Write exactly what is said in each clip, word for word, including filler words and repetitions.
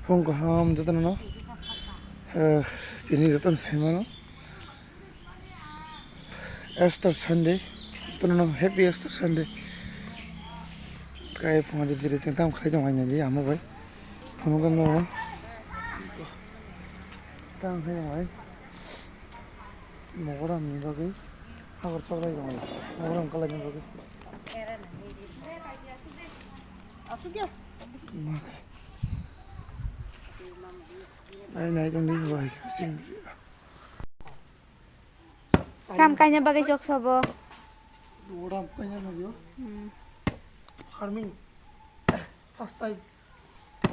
Phung kaham jotono no, eh, tini jotono saimano. Easter Sunday, jotono no happy Easter Sunday. Kai phung jiri jiri chwng tam khlai tong ai nai amo bai. Phunukgwi no tam khlai tong ai. Mogoram ni bagwi hagor choklai tong ai. Mogoram kalai ni bagwi. Nai nai tong di bai sing. Kam kaina bagwi chok sabo. Mogoram kaina bagwi. Hmm. Farming. First time.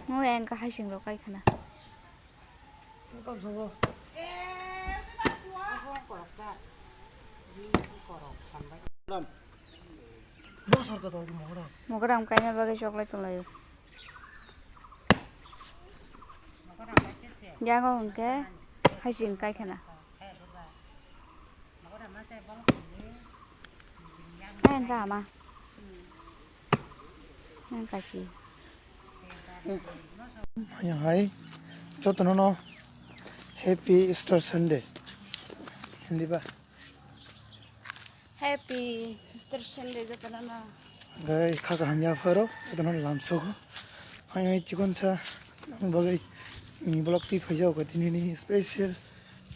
Mo engka hasing rok kai khana. Welcome, sabo. Mogoram. Bo sarka dal di mogoram. Mogoram kaina bagwi choklai tong lai. Yago hwnkhe hasing kai khana. Engka ama. Engka si. Hai hai, jotono no Happy Easter Sunday. Hindi ba? Happy Easter Sunday jotono no. Gai kha kaham ya pharo, jotono lamsogo. Hai hai, chikon sa nang bagai ni vlog ti phai jao ka tini ni special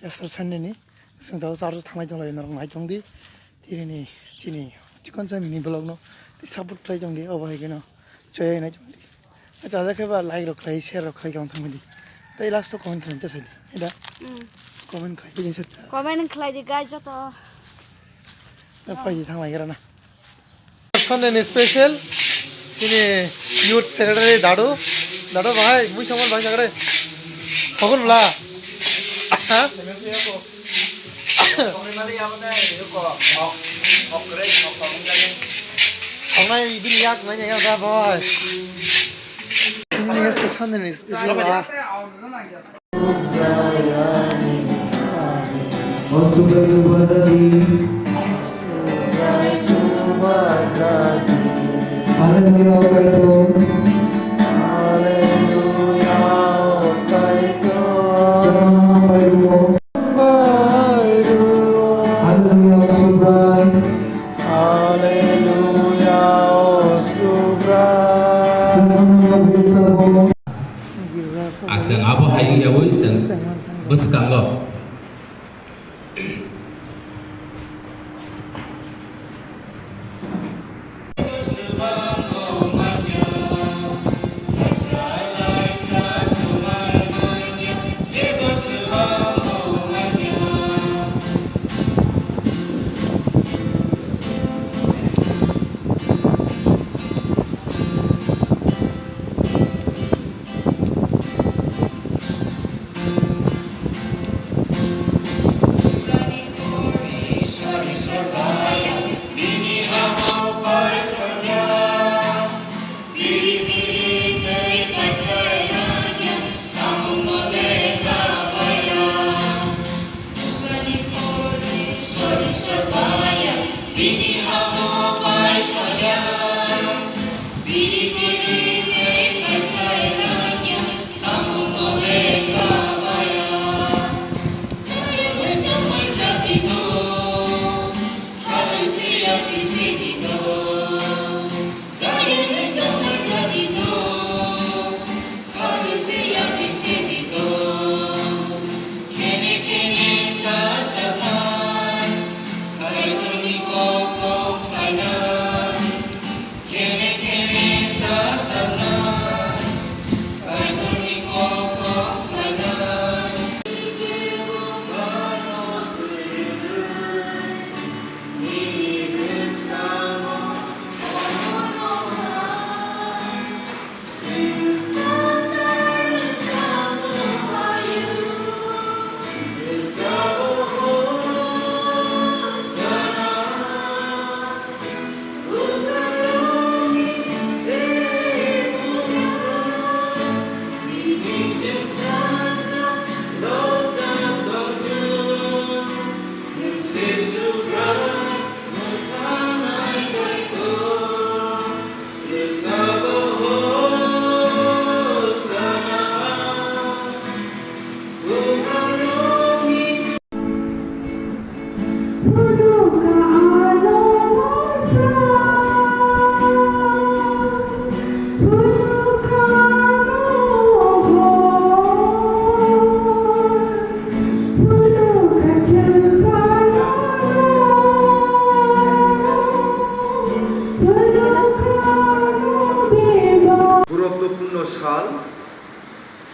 Easter Sunday ni. Sing tao sar thanglai tong lai norok nai tong di. Tini ni chini chikon sa mini vlog no ti support khlai tong di, obo hai keno. Chaya nai chong di. Acha, aja khe ba like rok khlai, share rok khlai kang thang di. Tai last to comment khlai ta sai di. Eda. Hmm. Comment khlai di sir. Comment khlai di guys joto. Ta phai di thang lai gra na. Sunday ni special. Chini youth secretary Dadu. Dadu bahai, mui samon bahai sagre. Khobor bla. Ha? Tongnai bini yak nai ya da boy. Ini special ni special ba. Hallelujah. Hallelujah, Subhan. Hallelujah, Subhan. Subhanallah, bisa bo. Aswng abo hai wngyawi chwng bwskango.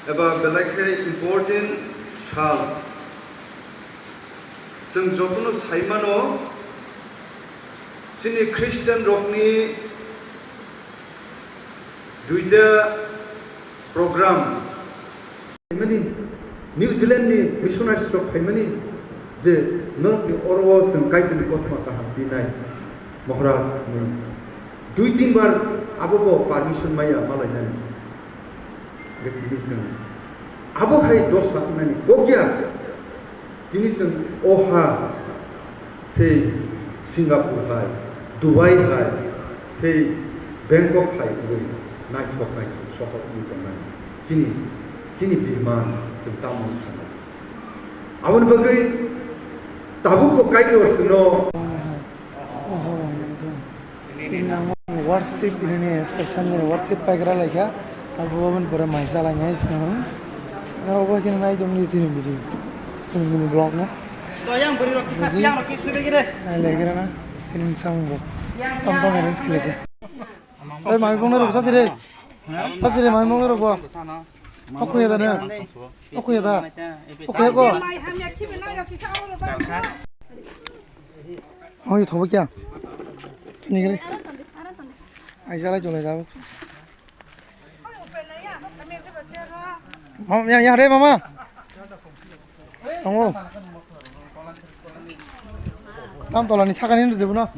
Eba belai khe important sal. Chwng jotono sai mano, chini Christian rokni duita program. Phaimani, New Zealand ni missionaries rok phaimani je norok ni oro o chwng Kaitorni kothoma kaham pinai, Maharaj hinwi. Dui tin bar abo bo permission maya malainani. Hwnkhe tini chwng abo hai dosa wngnani kok ya. Tini chwng o ha sei Singapore hai, Dubai hai, sei Bangkok hai wngwi naithok naithok sohor wngwi tongnani chini, chini bihman chwng tamo wngkha. Aboni bagwi tabukbo Kaitor chwngno Tini ang worship, tini ni station ni worship paigra laikha. Abo aboni pore mai chalai nai sinong. Aro bo kini nai dong ni tini video. Sini ni vlog no. Doyang beri roti sapi yang roti sudah kira. Nai laikra na. Tini samung bo. Tong tong arrange kile ke. Oi, mai bong na rok sa sire. Sa sire mai bong na rok bo. Oku ya da ne. Oku ya da. Oku ya ko. Oi, thobo kya? Tini kare. Ai jala jole jabo. Mama, ya, ya, re, mama. Tango. Tam tola ni sakani ndu debu na.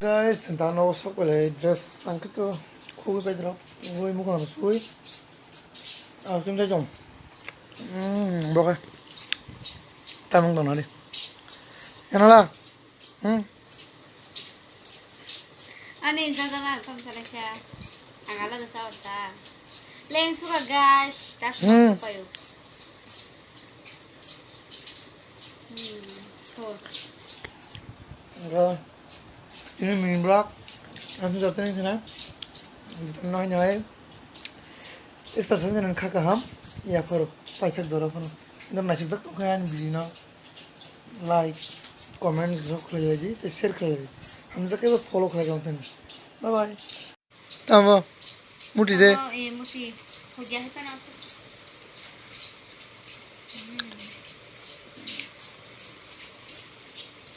Guys, da no sok pele dress sangkito khugwi bai dro. Ui mukha sui. Ah, kim jai jom. Hmm, boka. Tamung dong nani. Yana la. Hmm. Ani jajala tam salai sa. Ang ala sa ta. Leng suka guys, tas Hmm. payo. Hmm. So. Enjoy. Ini main block. Aku jatuh ni sana. Kita naik naik. Esta sana nang kaka ham. Ya, pharo. Paisa dora pharo. Ini masih tak tuh kan biji na. Like, comment, subscribe lagi, share lagi. Hamjak ke follow khlai jang tani. Bye bye. Tamo, muti de. Oh, eh, muti. Hujan itu nanti.